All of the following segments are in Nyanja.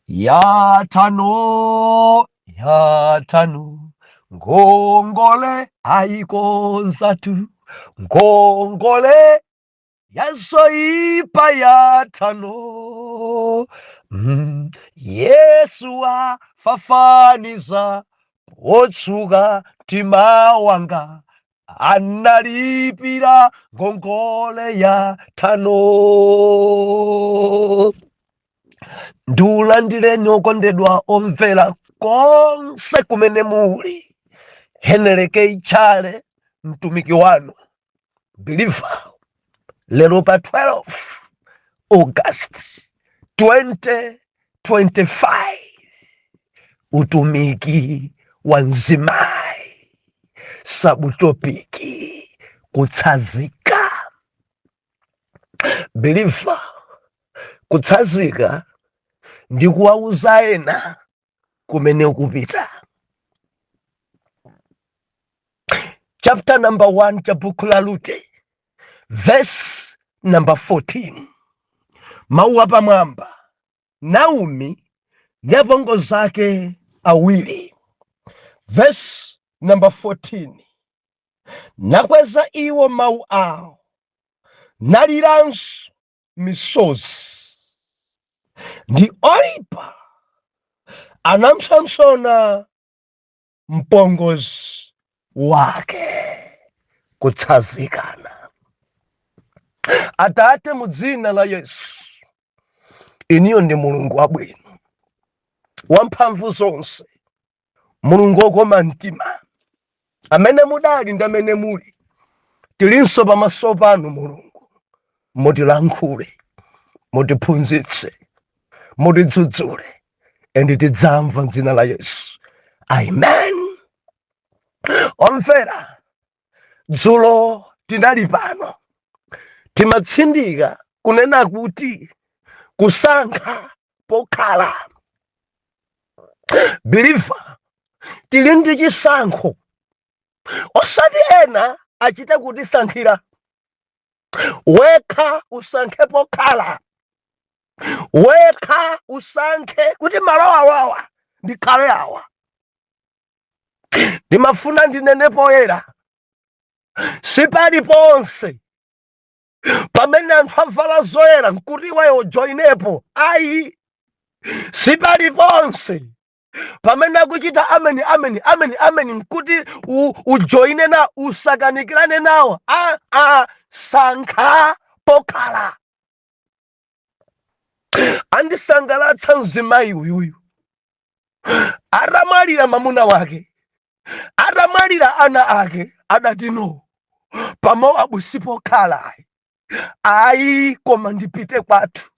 Yathano, yathano, ngongole ayikonzatu, ngongole yazoipa yathano. Yesu afafaniza potsuka mtima wanga, analipira ngongole yathano. Ndiulandireni okondedwa omvera konse kumene muli. Henry K Chale, mtumiki wanu believer, lero pa 12 August 2025, utumiki wa mzimayi, subtopic kutsazika. Believer, kutsazika ndi kuwauza ena kumene ukupita. Chapter number 1 cha buku la Rute, verse number 14, mawu apamwamba: Naomi ndi apongozi ake awiri. Verse number 14: Nakweza iwo mawu awo, naliranso misozi, ndi Olipa anampsompsona mpongozi wake. Kutsazikana. Atate, mu dzina la Yesu, iniyo ndi Mulungu wabwino, wamphamvu zonse, Mulungu wokoma mtima, amene mudali ndi amene muli. Tilinso pamaso panu Mulungu, mutilankhule, mutiphunzitse, mutidzudzule, and tidzamva m'dzina la Yesu, amen. Omvera, dzulo tinali pano, timatsindika kunena kuti kusankha pokhala. Believer, tili ndi chisankho, osati ena achite kutisankhira. Wekha usankhe pokhala, wekha usankhe kuti malo awawa ndikhale awa. Ndimafuna ndinene poyera, sipaliponse pamene anthu avala zoyera nkuti iweyo ujoinepo, ayi. Sipaliponse pamene akuchita ameni, ameni, ameni, ameni nkuti ujoine na usakanikirane nawo. A a sankha pokhala. Andisangalatsa mzimayi uyuyu, atamwalira mamuna wake, atamwalira ana ake, adati no, pa Mowabu sipokhala ayi, koma ndipite kwathu.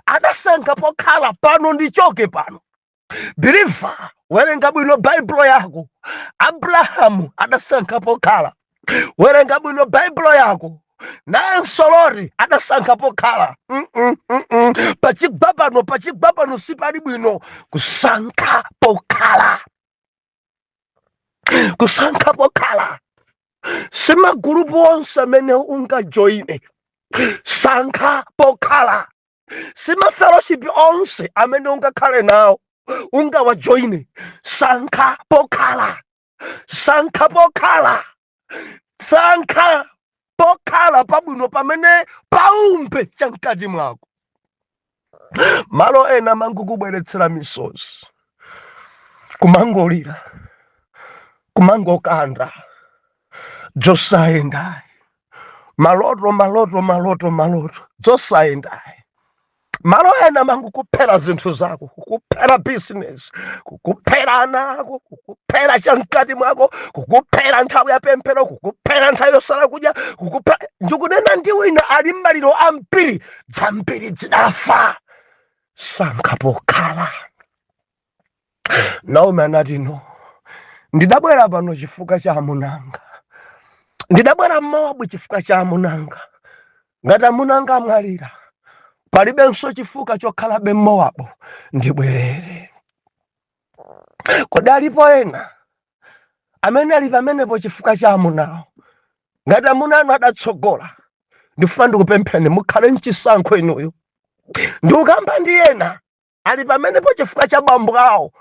Adasankha pokhala, pano ndichoke pano. Believer, werenga bwino Baibulo yako. Abrahamu adasankha pokhala. Werenga bwino Baibulo yako. Nayenso Loti adasankha pokhala. Pachigwa pano, pachigwa pano sipali bwino. Kusankha pokhala, kusankha pokhala. Si magulupu onse amene ungajoine. Sankha pokhala. Si mafellowship onse amene ungakhale nawo, ungawajoine. Sankha pokhala, sankha pokhala, sankha pokhala pabwino pamene paumbe chamkati mwako. Malo ena amangokubweretsera misozi, kumangolira, kumangokanda zosayendayi, maloto, maloto, maloto, maloto zosayendayi. Malo ena amangokuphera zinthu zako, kukuphera business, kukuphera ana ako, kukuphera chamkati mwako, kukuphera nthawi ya pemphero, kukuphera nthawi yosala kudya, kukuphera. Ndikunena ndi wina ali m'maliro ambiri, dzambiri zidafa. Sankha pokhala. Naomi anati no, ndidabwera pano chifukwa cha amunanga, ndidabwera m'Mowabu chifukwa cha amunanga. Ngati amunanga amwalira, palibenso chifukwa chokhalabe m'Mowabu, ndibwerere. Kodi alipo ena amene ali pamenepo chifukwa cha amunawo? Ngati amuna anu adatsogola, ndifuna ndikupempheni mukhale mchisankho inuyo. Ndikukamba ndi ena. Ali pamenepo chifukwa cha bambo awo.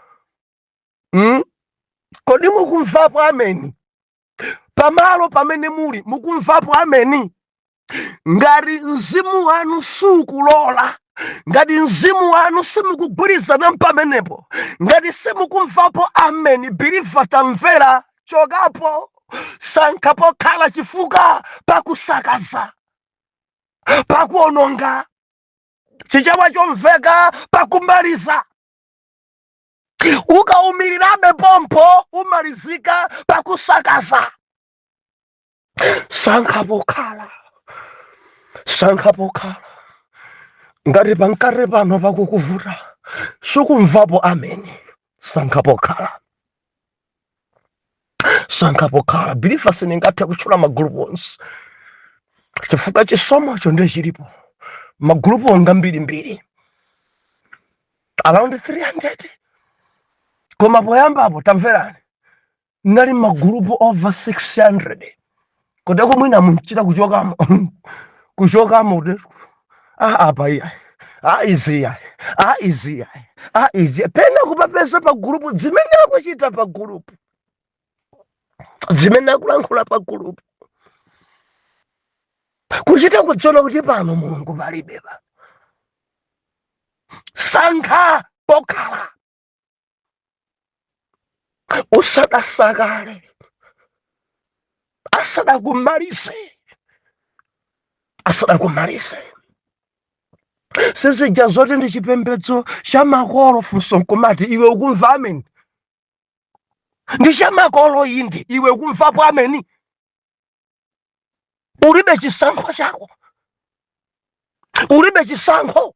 Kodi mukumvapo ameni? Pamalo pamene muli, mukumvapo ameni? Ngati mzimu wanu sukulola, ngati mzimu wanu simukugwirizana pamenepo, ngati simukumvapo ameni, believer, tamvera, chokapo, sankha pokhala, chifukwa pakusakaza, pakuononga, Chichewa chomveka, pakumaliza. Ukaumirirabe pompo, umalizika pakusakaza. Sankha pokhala, sankha pokhala. Ngati pankati pano pakukuvuta, sukumvapo ameni, sankha pokhala, sankha pokhala. Believer, sindingathe kutchula magulupu onse chifukwa chisomocho ndiye chilipo. Magulupu anga mbirimbiri, around 300, koma poyambapo, tamverani, nali magulupu over 600. Koteko mwina munchita kuchokamo, kuchokamo kuti ah, apa iya, ah, izi iya, ah, izi iya, ah, izi. Pena kupapeza pa gulupu zimene akuchita pa gulupu, zimene akulankhula pa gulupu, kuchita kudziona kuti pano Mulungu palibe pano. Sankha pokhala usadasakale, asadakumalize, asadakumalize. Sizija zoti ndi chipembedzo cha makolo. Funso nkumati, iwe ukumva ameni? Ndi cha makolo indi, iwe ukumvapo ameni? Ulibe chisankho chako, ulibe chisankho.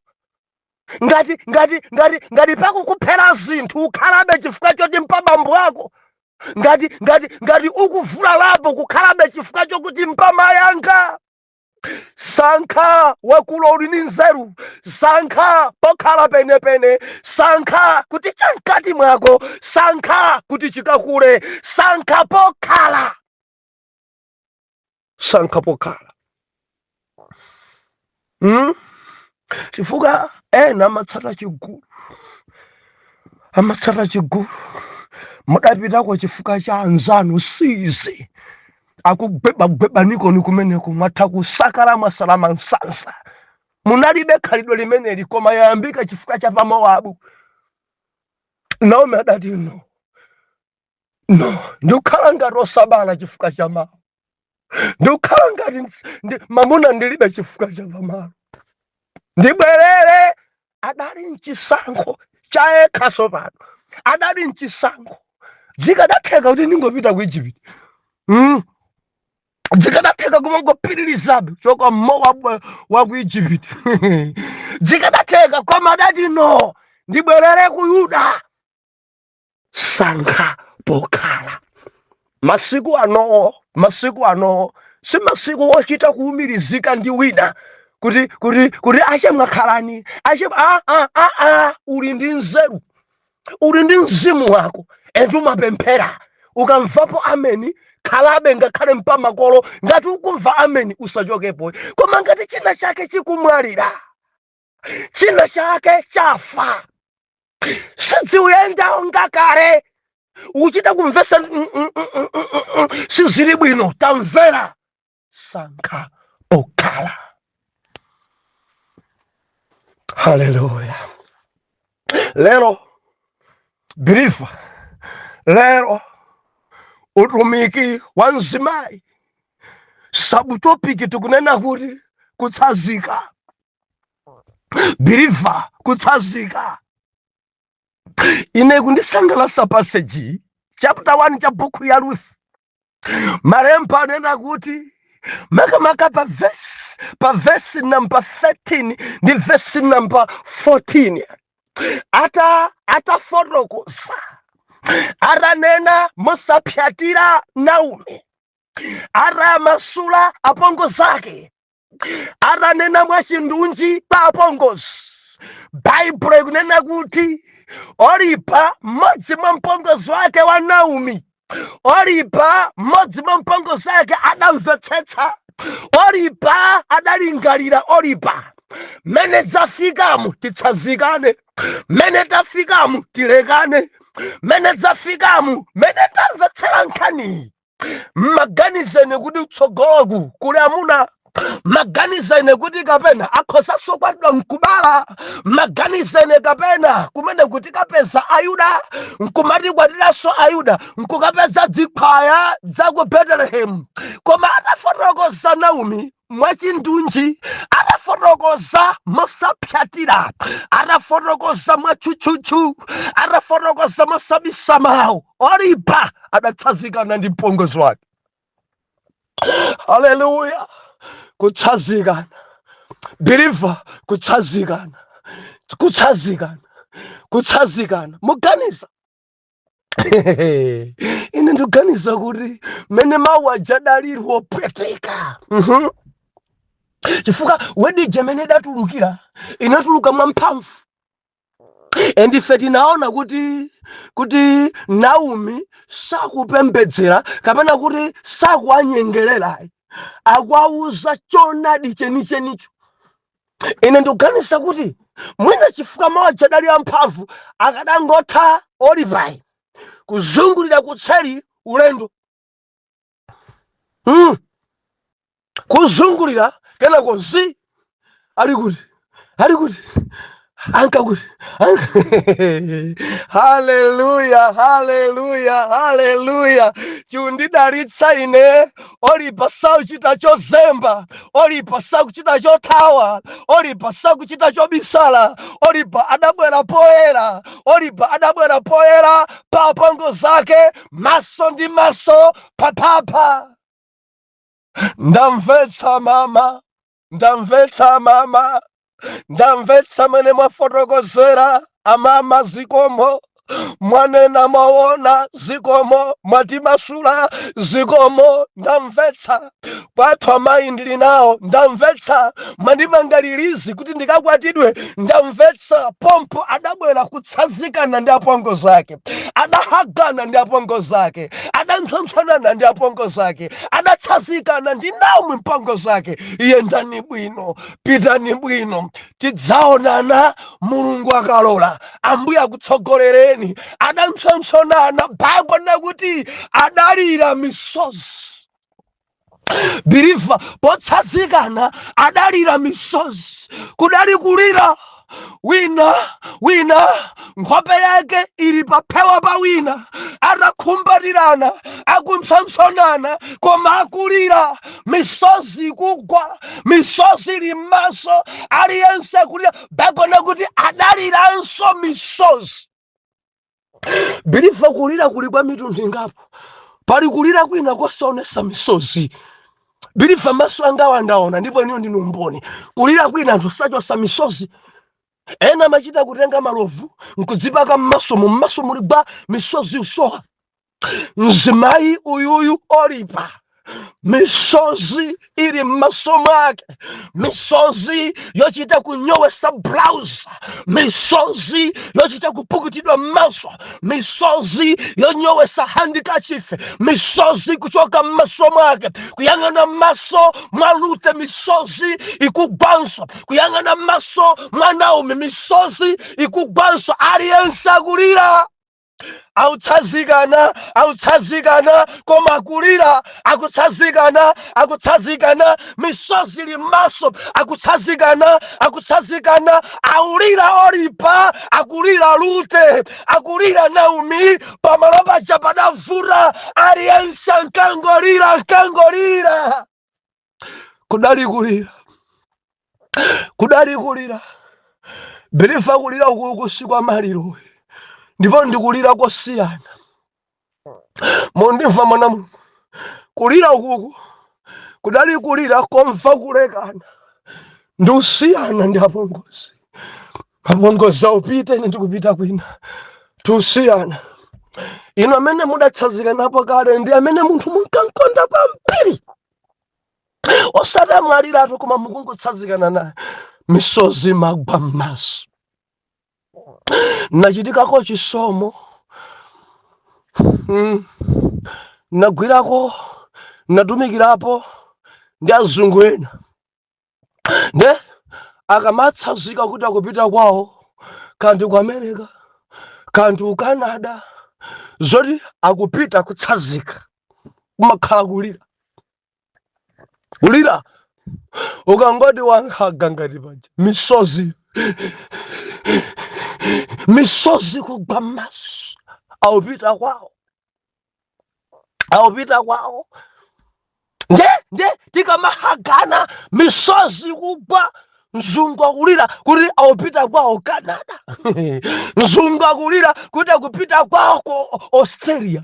Ngati pakukuphera zinthu, ukhalabe chifukwa choti mpabambo ako. Ngati ukuvulalapo, kukhalabe chifukwa chokuti mpamayanga. Sankha, wakula, uli ndi nzeru. Sankha pokhala penepene, sankha kuti chamkati mwako, sankha kuti chikakule. Sankha pokhala, sankha pokhala. Chifukwa ena amatsata chigulu, amatsata chigulu. Mudapitako chifukwa cha anzanu, sizi akugwebagweba nikoni kumeneko, mwatha kusakala, mwasalama nsansa. Munalibe khalidwe limeneli, koma yayambika chifukwa cha pamowabu. Naomi adati, "No, no, ndikukhala ngati osabala chifukwa cha mawu, ndikukhala ngati mamuna ndilibe chifukwa cha pamalo, ndibwerere." Adali mchisankho chayekhaso pano, adali mchisankho. Zikadatheka kuti ndingopita ku Egypt. Zikadatheka kumangopitirizabe choka Mowabu wa ku Egypt, zikadatheka, koma adati, "No, ndibwerere ku Yuda." Sankha pokhala. Masiku anowo, masiku anowo si masiku ochita kuwumirizika ndi wina kuti ache mwakhalani ache. A a a a, uli ndi nzeru, uli ndi mzimu wako, and umapemphera. Ukamvapo ameni, khalabe ngakhale mpamakolo. Ngati ukumva ameni, usachokepo. Koma ngati china chake chikumwalira, china chake chafa, sidziuyenda ngakale, uchita kumvesa sizili bwino, tamvera, sankha pokhala. Haleluya! Lero, believer, lero utumiki wa mzimayi, subtopic tikunena kuti kutsazika. Believer, kutsazika. Ine kundisangalasa passage, chapter 1 cha buku ya Ruth. Malemba anena kuti, makamaka pa verse number 13 ndi verse number 14, atafotokoza, atanena mosapyatira Naomi, atamasula apongozi ake, atanena mwachindunji pa apongozi, Baibulo ikunena kuti Olipa, mmodzi mwa mpongozi wake wa Naomi, Olipa, mmodzi mwa mpongozi wake, adamvetsetsa. Olipa adalingalira. Olipa, mmene dzafikamo titsazikane. Mene tafikamu tilekane. Mene zafikamu, mene tamvetsera nkhaniyi, mmaganizene kuti kutsogoloku kuli amuna, maganizene kuti kapena akhozanso kukwatidwa nkubala, maganizene kapena kumene kuti kapeza Ayuda nkumatikwatiranso Ayuda nkukapeza dzikhwaya za ku Betelehemu. Koma atafotokoza Naomi mwachindunji, atafotokoza mosapyatira, atafotokoza mwatchutchutchu, atafotokoza mosabisa mawu, Olipa adatsazikana ndi mpongozi wake. Haleluya! Kutsazikana, believer, kutsazikana, kutsazikana, kutsazikana. Muganiza, ine ndikuganiza kuti mene mawu aja adaliri opweteka. Chifukwa word ija mene idatulukira, inatuluka mwamphamvu, and ife tinaona kuti Naomi sakupembedzera kapena kuti sakuwanyengerera, akuwauza choonadi chenichenicho. Ine ndikuganiza kuti mwina chifukwa mawu aja adali amphamvu, akadangotha Olipayi kuzungulira kutseri ulendo, Kuzungulira kenako nzi ali kuti, ali kuti, anka kuti. Haleluya, haleluya, haleluya! Chikundidalitsa ine, Olipa sakuchita chozemba, Olipa sakuchita chothawa, Olipa sakuchita chobisala. Olipa adabwera poyera, Olipa adabwera poyera pa apongozi zake, maso ndi maso, paphapha. "Ndamvetsa mama, ndamvetsa mama, ndamvetsa mene mwafotokozera amama. Zikomo, mwanena mwaona. Zikomo, mwatimasula. Zikomo, ndamvetsa. Kwathu amayi ndili nawo. Ndamvetsa, mwandimanga release kuti ndikakwatidwe. Ndamvetsa." Pompo adabwera kutsazikana ndi apongozi ake, adahagana ndi apongozi ake, adampsompsonana ndi apongozi ake, adatsazikana ndi Naomi mpongozi ake. "Yendani bwino, pitani bwino, tidzaonana Mulungu akalola. Ambuye akutsogolereni." Adampsompsonana. Baibulo nakuti adalira misozi. Believer, potsazikana adalira misozi. Kudali kulira, wina wina nkhope yake ili paphewa pa wina, atakhumbatirana, akumpsompsonana, koma akulira, misozi ikugwa, misozi ili m'maso, aliyense kulira. Baibulo nakuti adaliranso misozi. Believer, kulira kuli kwa mitundu ingapo. Pali kulira kwina kosaonesa misozi. Believer, maso anga wandaona, ndipo iniyo ndinu mboni. Kulira kwina anthu sachosa misozi. Ena amachita kutenga malovu nkudzipaka mmaso, mu mmaso muli gwa, misozi usowa. Mzimayi uyuyu Olipa, misozi ili m'maso mwake, misozi yochita kunyowesa blouse, misozi yochita kupukutidwa m'maso, misozi yonyowesa handkerchief, misozi kuchoka m'maso mwake. Kuyang'ana m'maso mwa Rute, misozi ikugwanso. Kuyang'ana m'maso mwa Naomi, misozi ikugwanso. Aliyense akulira, akutsazikana, akutsazikana, koma akulira, akutsazikana, akutsazikana, misozi ili m'maso, akutsazikana, akutsazikana, aulira Olipa, akulira Rute, akulira Naomi. Pamalo paja padavuta, aliyense ankangolira, ankangolira. Kudali kulira, kudali kulira. Believer, kulira uku si kwa maliro, ndipo ndikulira kosiyana. Mundimva, mwana Mulungu? Kulira ukuku kudali kulira komva kulekana ndi usiyana ndi apongozi. Apongozi aupite, ine ndikupita kwina, tiusiyana. Inu amene mudatsazikanapo kale ndi amene munthu munkankonda kwambiri, osati amwaliratu, koma mukungotsazikana naye, misozi magwa m'maso. Nachitikako chisomo, Nagwirako, natumikirapo ndi azungu ena, ne akamatsazika kuti akupita kwawo. Kandi ku America, kandi ku Canada, zoti akupita kutsazika kumakhala kulira, kulira. Ukangoti wahaga ngati paja, misozi, misozi kugwa m'maso. Akupita kwawo, akupita kwawo. Nde tikamahagana, misozi kugwa, mzungu akulira kuti akupita kwawo Canada, mzungu akulira kuti akupita kwawo ku Australia,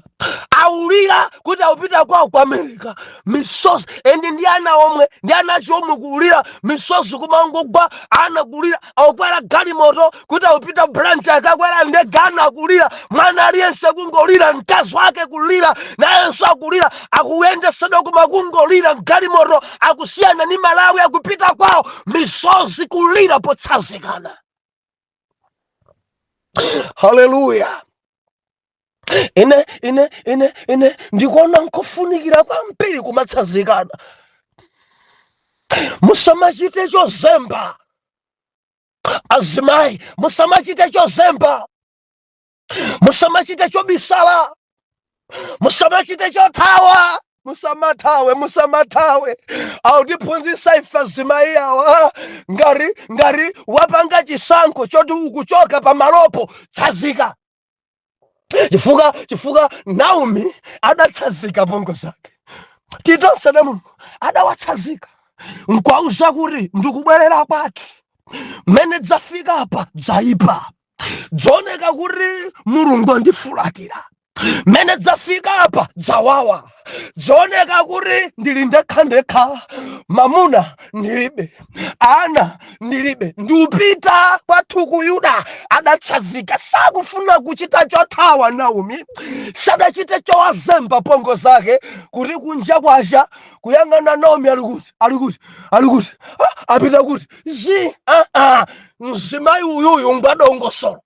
akulira kuti akupita kwawo ku America. Misozi, and ndi ana omwe, ndi ana achomwe kulira, misozi kumangogwa, ana kulira. Akukwera galimoto kuti akupita Blantyre, akakwera ndege, ana akulira, mwana aliyense kungolira, mkazi wake kulira, nayenso akulira, akuyendesedwa koma kungolira mgalimoto, akusiyana ni Malawi, akupita kwawo, misozi kulira potsazikana. Haleluya! Ine ndikuona nkofunikira kwambiri kumatsazikana. Musamachite chozemba, azimayi, musamachite chozemba, musamachite chobisala, musamachite chothawa, musamathawe, musamathawe. Autiphunzitsa ife azimayi awa, ngati wapanga chisankho choti ukuchoka pamalopo, tsazika, chifukwa Naomi adatsazika pongo zake. Titonse na Mulungu adawatsazika nkwauza kuti ndikubwerera kwathu, mmene dzafika apa dzaipa, dzaoneka kuti Mulungu andifulatira, mmene dzafika apa dzawawa, dzaoneka kuti ndili ndekha ndekha, mamuna ndilibe, ana ndilibe, ndiupita kwathu ku Yuda. Adatsazika, sakufuna kuchita chothawa. Naomi sadachite chowazemba pongo zake kuti kunja kwacha kuyang'ana Naomi ali kuti, ali kuti, ali kuti, ah, apita kuti zi ah, ah. Mzimayi uyuyu ngwadongosolo.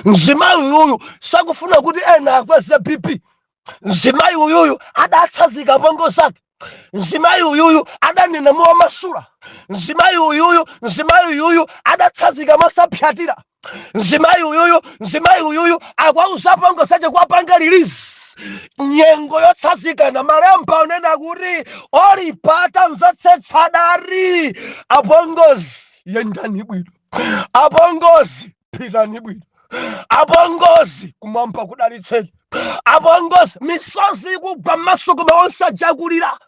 Mzimayi uyuyu sakufuna kuti ena akweze BP. Mzimayi uyuyu adatsazika pongo zake. Mzimayi uyuyu adanena mowamasula. Mzimayi uyuyu, mzimayi uyuyu adatsazika mosapyatira. Mzimayi uyuyu, mzimayi uyuyu akwauza pongo zake kuwapanga release nyengo yotsazikana. Malemba anena kuti Olipa atamvetsetsa dari, "Apongozi, yendani bwino. Apongozi, pitani bwino. Apongozi, kumwamba kudalitseni. Apongozi." Misozi ikugwa m'maso, koma onse aja akulira,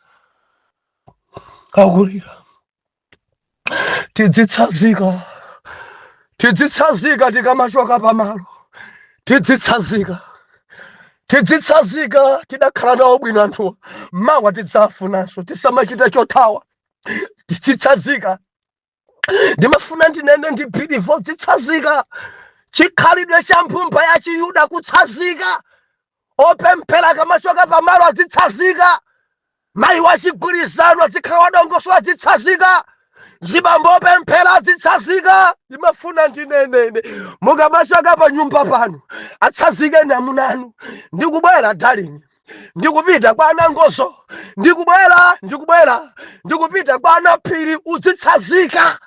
akulira. Tidzitsazika, tidzitsazika tikamachoka pamalo, tidzitsazika, tidzitsazika. Tidakhala nawo bwino anthuwa, mawa tidzafunanso. Tisamachite chothawa, tidzitsazika. Ndimafuna ndinene ndi beautiful, dzitsazika, chikhalidwe cha mphumba ya Chiyuda kutsazika. Opemphera kamachoka pamalo adzitsazika. Mayi wachigwirizano adzikhala wadongoso, adzitsazika. Zibambo opemphera adzitsazika. Ndimafuna ndinenene, mukamachoka pa nyumba pano, atsazike amuna anu. "Ndikubwera, darling, ndikupita kwa anangozo, ndikubwera, ndikubwera, ndikupita kwa anaphiri." Udzitsazika.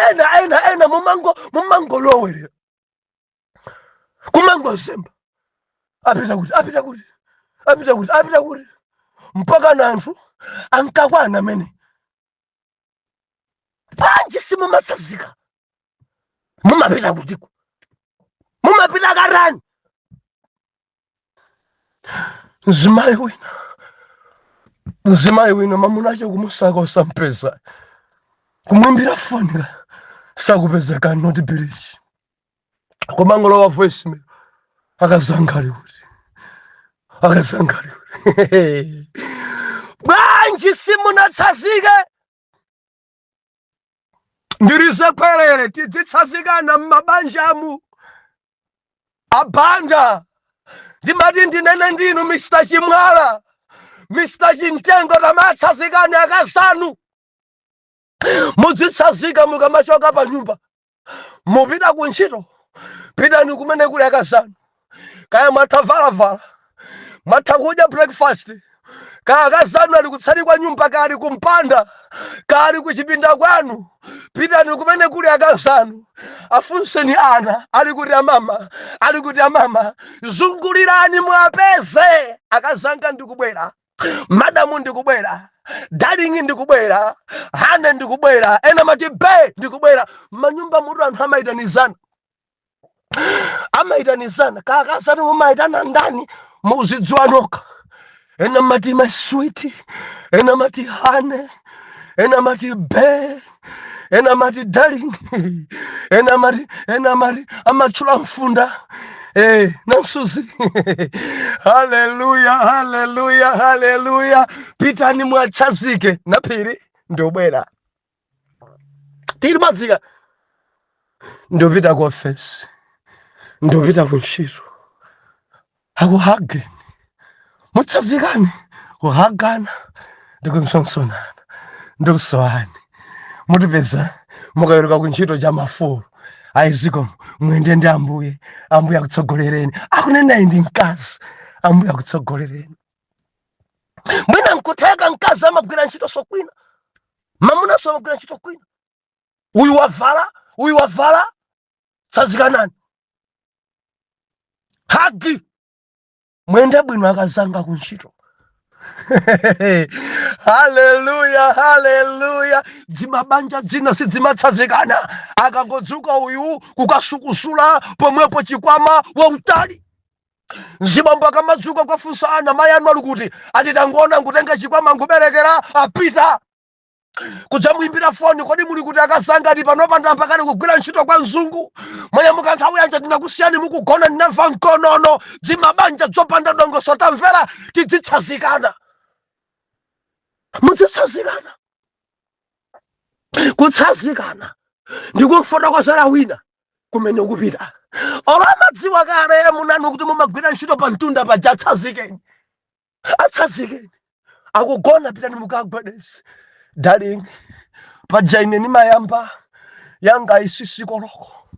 Ena ena ena mumangolowerera, kumangozemba, apita kuti, apita kuti, apita kuti, apita kuti, mpaka na anthu ankakwana amene. Bwanji simumatsazika? Mumapita kutiko? Mumapita katani? Mzimayi wina, mzimayi wina, mamuna ache kumusaka osampeza, kumwimbira foni sakupezeka, not bridge, kumangolowa voicemail, "Akazanga ali kuti? Akazanga ali kuti?" Bwanji simunatsazike? Ndirize kwerere, tidzitsazikana m'mabanjamu. Abanda, ndimati ndinene ndinu Mr Chimwala, Mr Chimtengo, tamatsazikani akazanu. Mudzitsazika mukamachoka pa nyumba, mupita ku ntchito, pitani kumene kuli akazanu. Kaya mwatha valavala, mwatha kudya breakfast, Kaya akazanu ali kutsali kwa nyumba, kali kumpanda, kali kuchipinda kwanu, pitani kumene kuli akazanu, afunseni ana ali kuti, amama ali kuti, amama. Zungulirani mwapeze akazanga, ndikubwera madamu, ndikubwera darling, ndikubwera honey, ndikubwera, ena mati bae, ndikubwera. Manyumba mutu anthu amayitanizana, amayitanizana. Kakazanu mumayitana ndani? Muzidziwa nokha. Ena mati my sweet, ena mati honey, ena mati bae, ena mati darling, ena mati amatchula mfunda, namsuzi. Haleluya, haleluya, haleluya! Pitani mwatchazike naphiri, ndobwera tili madzika, ndopita ku ofesi, ndopita ku ntchito. Akuhageni, mutsazikane, kuhagana ndikumsonsonana, ndikusowani, mutipeza mukaweruka ku ntchito cha mafolo ayiziko. Mwende ndi Ambuye, Ambuye akutsogolereni. Akunenayi ndi mkazi, Ambuye akutsogolereni. Mwina nkutheka mkazi amagwira ntchito sokwina, mamunanso amagwira ntchito kwina. Uyu wavala, uyu wavala, tsazikanani, hug, mwende bwino akazanga kuntchito. Haleluya, haleluya! Dzimabanja dzina sidzimatsazikana. Akangodzuka uyu kukasukusula pomwepo chikwama wautali. Mzibambo akamadzuka kwafunsa ana, mayi anu ali kuti? Ati tangoona ngutenga chikwama nguberekera apita. Kudzamuimbira foni, kodi muli kuti akazanga? Ati panopa ndapakani kugwira ntchito kwa mzungu. Mwanyamuka nthawi yanja? Ndinakusiyani mukugona, ndinamva mkonono. Dzimabanja dzopanda dongoso. Tamvera, tidzitsazikana, mudzitsazikana. Kutsazikana ndikumfotokozera wina kumene ukupita, olo amadziwa kale munanu kuti mumagwira ntchito pa mtunda paja. Atsazikeni, atsazikeni. Akugona, pitani mukagwedeze, darling, paja ine nimayamba yanga 6 koloko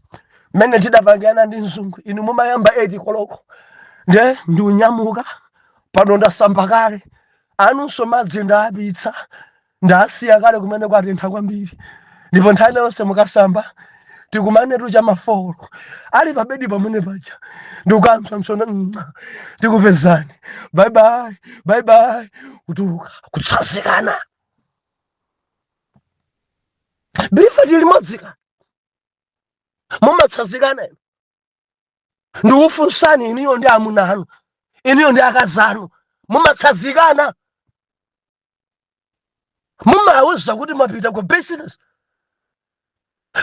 mmene tidapangana ndi mzungu, inu mumayamba 8 koloko, nde ndiunyamuka pano, ndasamba kale, anunso madzi ndapitsa, ndasiya kale kumene kwatentha kwambiri, ndipo nthawi yonse mukasamba tikumanetu cha mafolo. Ali pa bedi pamene paja ndikukamsomsona, tikupezani, bye bye, bye bye, kutuluka, kutsazikana. Believer, tili limodzi. Mumatsazikana inu? Ndikufunsani, iniyo ndi amuna anu, iniyo ndi akazi anu, mumatsazikana? Mumawuza kuti mwapita ku business?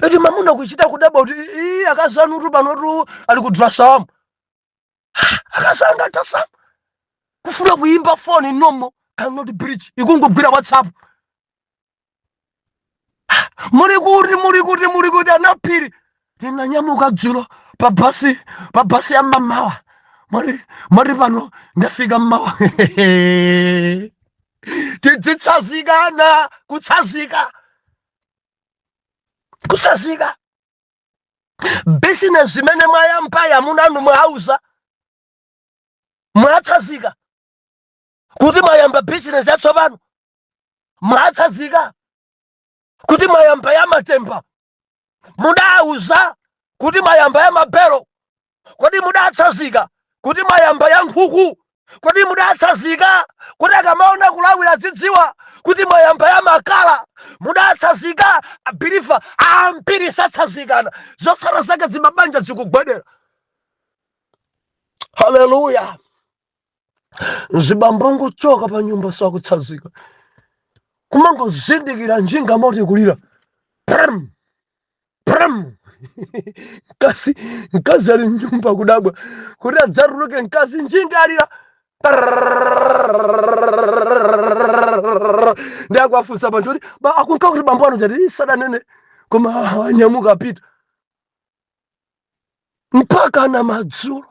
Iti mamuna kuchita kudabwa kuti ii, akazi anutu panotu ali ku Drasamu. Akazi anga Drasamu? Kufuna kuyimba foni nomo cannot bridge, ikungogwira WhatsApp. Muli kuti? Muli kuti? Muli kuti anaphiri? Tinanyamuka dzulo pa basi, pa basi ya mmamawa. Mori pano ndafika mmawa. Tidzitsazikana, kutsazika, kutsazika. Business imene mwayamba, yamunanu mwauza? Mwatsazika kuti mwayamba business yatsopano? Mwatsazika kuti mwayamba ya matemba? Mudauza kuti mwayamba ya mabelo? Kodi mudatsazika kuti mwayamba ya nkhuku? Kodi mudatsazika kuti akamaona kulawira zidziwa kuti mwayamba ya makala? Mudatsazika? Believer, ambiri satsazikana, zotsala zake zimabanja zikugwedera. Haleluya! Mzibambo ngochoka pa nyumba sakutsazika, kumangozindikira njinga moti kulira pram pram. Mkazi ali mnyumba kudabwa kuti adzatuluke mkazi, njinga alira. Ndi akuafunsa panthu kuti akunka kuti bambo anu chati sadanene koma anyamuka apita. Mpaka na madzulo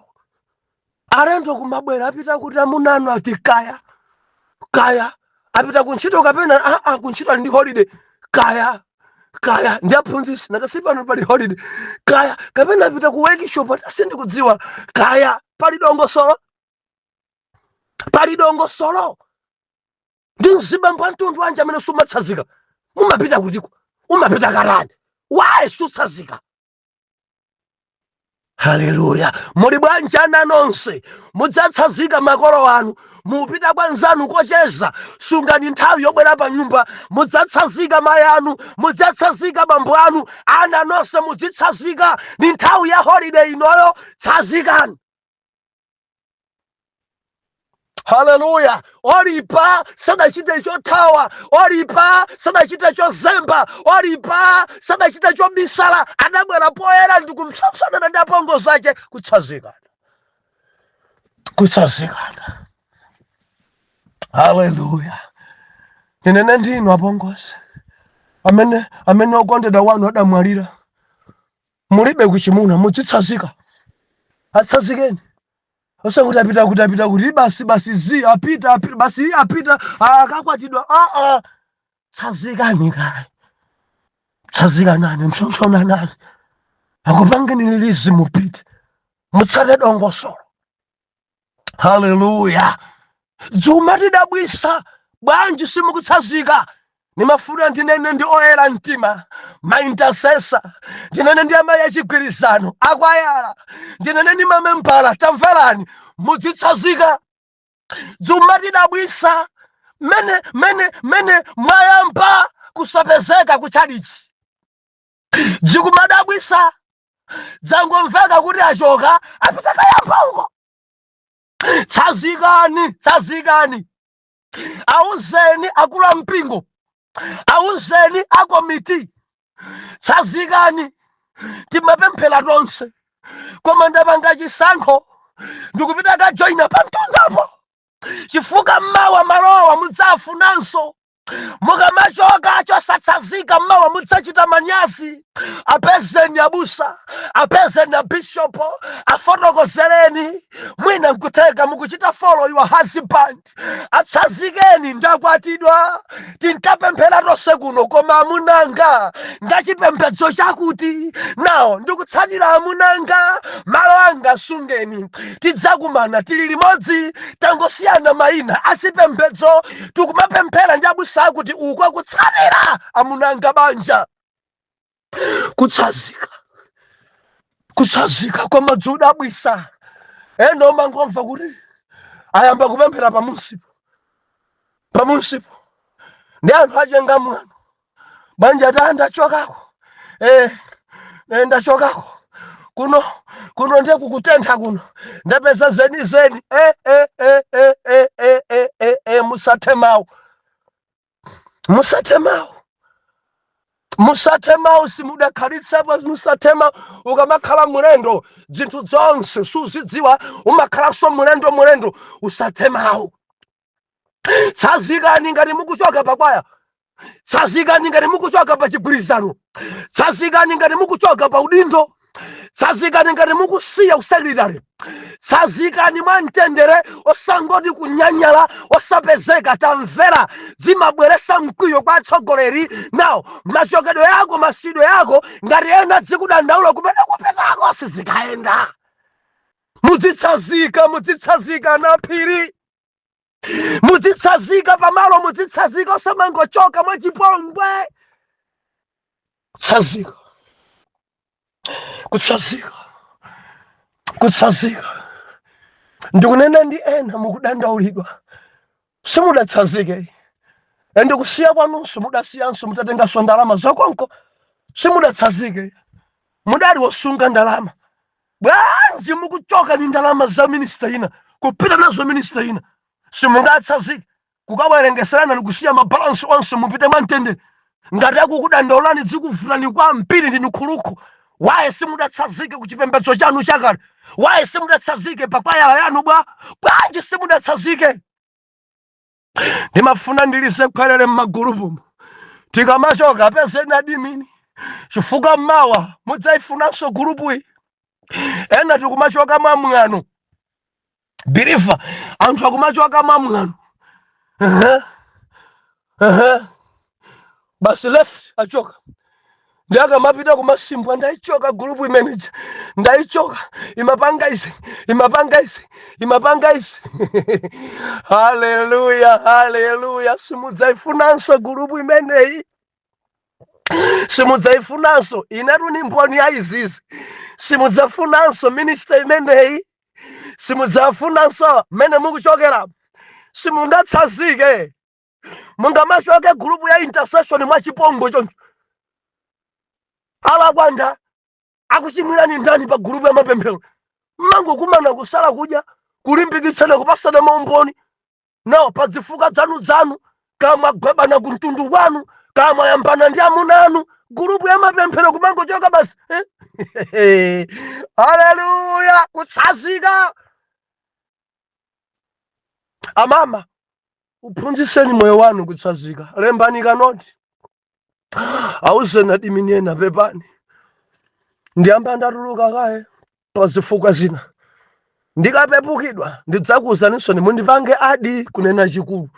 alendo kumabwera, apita kuti amunanu? Ati kaya, kaya apita kuntchito kapena aa, kuntchito ali ndi holiday, kaya, kaya ndi aphunzitsi nakasi pano pali holiday, kaya kapena apita ku workshop, asindikudziwa, kaya pali dongosolo, pali dongosolo. Ndi mzibambo amtundu wanji amene sumatsazika? Mumapita kutiko? Umapita katani? Why sutsazika? Haleluya! Muli bwanji ana nonse? Mudzatsazika makolo anu. Mupita kwa nzanu kocheza, sungani nthawi yobwera pa nyumba. Mudzatsazika mayi anu, mudzatsazika bambo anu. Ana nonse mudzitsazika, ni nthawi ya holiday inoyo, tsazikani. Haleluya! Olipa sadachite chothawa, Olipa sadachite chozemba, Olipa sadachite chobisala, adabwera poyera ndi kumpsompsonana ndi apongozi ache. Kutsazikana, kutsazikana. Haleluya! Ndinene ndinu apongozi amene okondedwa wanu adamwalira, mulibe kuchimuna, mudzitsazika. Atsazikeni, osakuti apita kuti, apita kuti, basi basi zi apita, apita basi, iye apita, akakwatidwa. Aa, tsazikani kaye, tsazikanani, mpsompsonanani, akupangeni release, mupite mutsate dongosolo. Haleluya! Dzumatidabwisa bwanji simukutsazika? Nimafuna ndinene ndi oyera mtima, maintercessor, ndinene ndi amayi achigwirizano, akwayala, ndinene ndi mamembala. Tamverani, mudzitsazika. Dzumatidabwisa mene mwayamba kusapezeka kutchalichi, dzikumadabwisa. Dzangomveka kuti achoka, apita kayamba uko. Tsazikani, tsazikani. Auzeni akulu a mpingo, auzeni akomiti, tsazikani. Timapemphera tonse, koma ndapanga chisankho, ndikupita kajoyina pamtundapo, chifukwa mmawa malowa mudzafunanso. Mukamachoka chosatsazika, mmawa mudzachita manyazi. Apezeni abusa, apezeni abishopo, afotokozereni. Mwina nkutheka mukuchita follow your husband. Atsazikeni. Ndakwatidwa, tinkapemphera tonse kuno, koma amunanga ngachipembedzo chakuti nawo, ndikutsatira amunanga, malo anga sungeni, tidzakumana, tili limodzi, tangosiyana mayina achipembedzo, tikumapemphera ndi abusa akuti uko, kutsatira amunanga banja. Kutsazika, kutsazika. Koma dzudabwisa, ena omangomva kuti ayamba kupemphera pamunsipo, pamunsipo ndi anthu achenga mwano banja ta ndachokako, ndachokako kuno, kuno ndiye kukutentha kuno, ndapeza zeni zeni. Musathe mawu, musathe mawu, musathe mawu. Simudakhalitsepo, musathe mawu. Ukamakhala mulendo, zinthu zonse suzidziwa, umakhalanso mulendo, mulendo. Usathe mawu, tsazikani. Ngati mukuchoka pakwaya, tsazikani. Ngati mukuchoka pa chigwirizano, tsazikani. Ngati mukuchoka pa udindo, tsazikani. Ngati mukusiya usecretary, tsazikani mwa mtendere, osangoti kunyanyala, osapezeka. Tamvera, zimabweresa mkwiyo kwa atsogoleri nawo machokedwe yako, masidwe yako. Ngati ena dzikudandaula kumene kupitako, sizikayenda. Mudzitsazika, mudzitsazika naphiri, mudzitsazika pamalo, mudzitsazika, osamangochoka mwachipongwe. Kutsazika, kutsazika, kutsazika. Ndikunena ndi ena mukudandaulidwa, simudatsazike, ende kusiya kwanunso mudasiyanso mutatenganso ndalama zakonko. Simudatsazike, mudali wosunga ndalama. Bwanji mukuchoka ni ndalama za ministry ina kupita nazo ministry ina? Simungatsazike kukawerengeserana nikusiya mabalansi onse, mupite mwamtendere. Ngati akukudandaulani, dzikuvutani kwambiri, ndinu khulukhu. Why simudatsazike ku chipembedzo chanu chakale? Why simudatsazike pakwayala yanu? Bwanji simudatsazike? Ndimafuna ndilise khwerere m'magulupumo. Tikamachoka, apezeni admin, chifukwa mmawa mudzayifunanso gulupu iyi. Ena tikumachoka mwamwano, believer, anthu akumachoka mwamwano. Basi, left, achoka. Ndi akamapita kumasimbwa, "Ndayichoka gulupu imeneja, ndayichoka, imapanga izi, imapanga izi, imapanga izi." Haleluya, haleluya! Simudzayifunanso gulupu imeneyi, simudzayifunanso. Inetu ni mboni ya izizi. Simudzafunanso ministry imeneyi, simudzafunanso mmene mukuchokera. Simungatsazike, mungamachoke gulupu ya intercession mwachipongwe choncho. Alakwanda akuchimwirani ndani pa gulupu ya mapemphero? Mmangokumana kusala kudya, kulimbikitsana, kupasana maumboni. No pazifuka dzanu dzanu, kamwagwebana kumtundu kwanu, kamwayambana ndi amuna anu, gulupu ya mapemphero kumangochoka basi, eh? Haleluya! Kutsazika. Amama, uphunzitseni moyo wanu kutsazika. Lembani kanoti, auzeni admin ena, "Pepani, ndiyamba ndatuluka kaye pa zifukwa zina. Ndikapepukidwa ndidzakuwuzaninso, mundipange add." Kunena chikulu,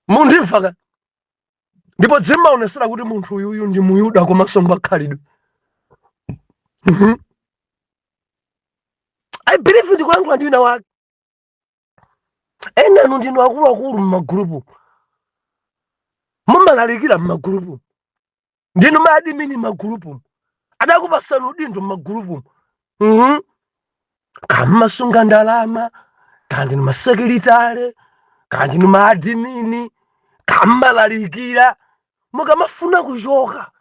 mundimva ka? Ndipo dzimaonesera kuti munthu uyuyu ndi Muyuda komanso ngwakhalidwe. I believe ndikuyankhula ndi wina wake. Enanu ndinu akuluakulu m'magulupu, mumalalikira m'magulupu, ndinu maadmin m'magulupu, adakupasani udindo m'magulupu. Kammasunga ndalama, kandi ndinu masekilitale, kandi ndinu maadmin, kammalalikira. Mukamafuna kuchoka,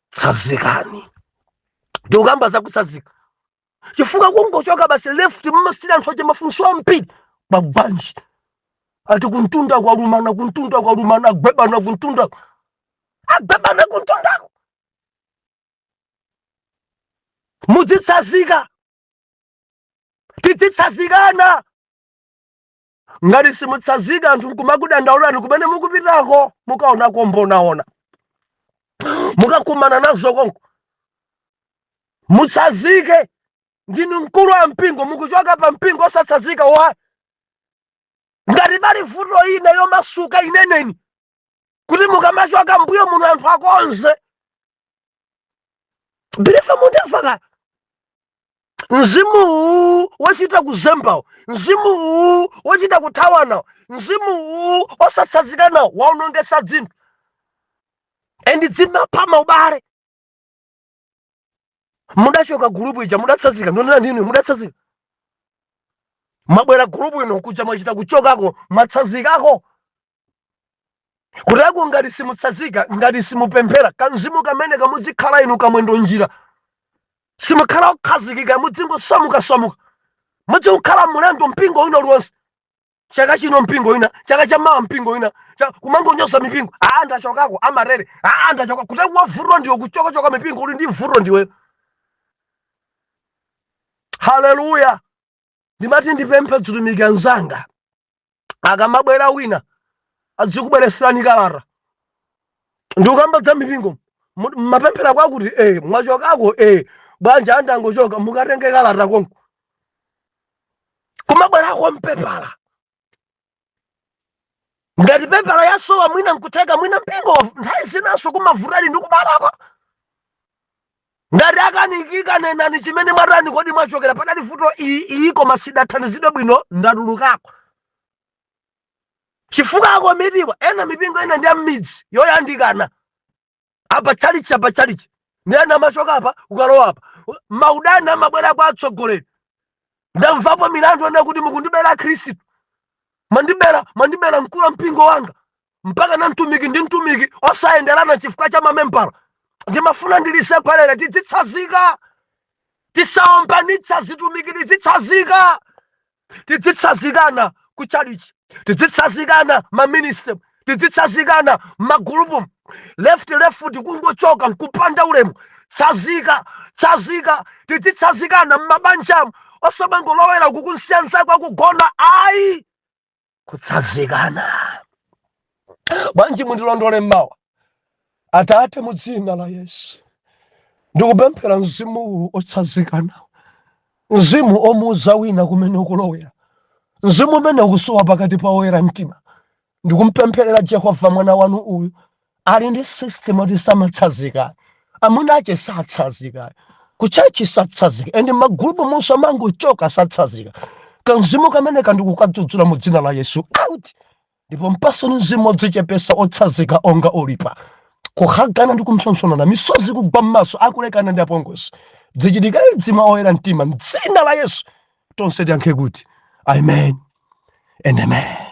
tsazikani. Ndikukamba zakutsazika chifukwa kungochoka basi left, mmasira anthu aja mafunso ambiri. Kwagwanji? Ati kuntunda kwalumana, kuntunda kwalumana, agwebana kuntunda, agwebana kuntundako. Mudzitsazika, tidzitsazikana. Ngati simutsazika, anthu nkumakudandaulani kumene mukupitako, mukaonako mbonaona, mukakumana nazo konko. Mutsazike. Ndinu mkulu wa mpingo, mukuchoka pa mpingo osatsazika wa. Ngati pali vuto ina yomasuka, ineneni kuti mukamachoka mbuyo muno anthu akonze. Believe mundimva ka? Mzimu uwu wochita kuzembawo, mzimu uwu wochita kuthawanawo, mzimu uwu osatsazikanawo waonongesa dzinthu and dzimapha maubale. Mudachoka gulupu ija, mudatsazika? Ndionera ndinu, mudatsazika? Mwabwera gulupu ino kuja, mwachita kuchokako, mwatsazikako? Kutako ngati simutsazika, ngati simupemphera, kamzimu kamene kamuzikhala inu kamwendo njira, simukhala okhazikika, mudzingosamukasamuka, mudzikukhala mulendo mpingo wina uliwonse. Chaka chino mpingo wina, chaka chamawa mpingo wina, kumangonyoza mipingo. "Aa, ndachokako amarere, aa, ndachoka." Kuti wavuto ndiwe, kuchokachoka mipingo, uli ndi vuto ndiwe. Haleluya! Ndimati ndipemphe atumiki anzanga, akamabwera wina adzikubwereserani kalata. Ndikukamba za mipingo. Mmapemphera kwakuti, mwachokako, bwanja andangochoka, mukatenge kalata konko. Kumabwerako mpepala, ngati pepala yasowa, mwina nkutheka mwina mpingo nthawi zinanso kumavutali ndi kubalako. Ngati akanikika, nenani chimene mwatani. "Kodi mwachokera? Padali vuto iyi iyi, koma sidathandizidwe bwino, ndatulukako." Chifukwa akomitiwa ena, mipingo ina ndi am'midzi yoyandikana, apa chalichi, apa chalichi, ndi ena amachoka apa kukalowa apa, maudani amabwera kwa atsogoleri. Ndamvapo milandu ena kuti, "Mukundibera Khristu, mwandibera, mwandibera mkulu wa mpingo wanga." Mpaka na mtumiki ndi mtumiki osayenderana chifukwa cha mamembala. Ndimafuna ndilise khwerere: tidzitsazika, tisaombanitsa zitumiki, tidzitsazika, tidzitsazikana kuchalichi, tidzitsazikana maministry, tidzitsazikana magulupu. Left left kungochoka nkupanda ulemu. Tsazika, tsazika, tidzitsazikana m'mabanjamo, osamangolowera kukunsiya nzako akugona, ayi. Kutsazikana bwanji? Mundilondole mmawa. Atate, mu dzina la Yesu, ndikupemphera mzimu uwu otsazikana, mzimu omuuza wina kumene ukulowera, mzimu umene ukusowa pakati pa oyera mtima. Ndikumpempherera Jehova mwana wanu uyu. Ali ndi system oti samatsazika, amuna ache satsazika, ku church satsazika, and magulupu monse amangochoka, satsazika. Kamzimu kamene kandikukadzudzula mu dzina la Yesu, out! Ndipo mpasoni mzimu odzichepesa, otsazika onga olipa, kuhagana ndi kumsonsonana, misozi kugwa m'maso akulekana ndi apongozi. Zichitika idzi mwa oyera mtima mdzina la Yesu. Tonse tiyankhe kuti amen and amen.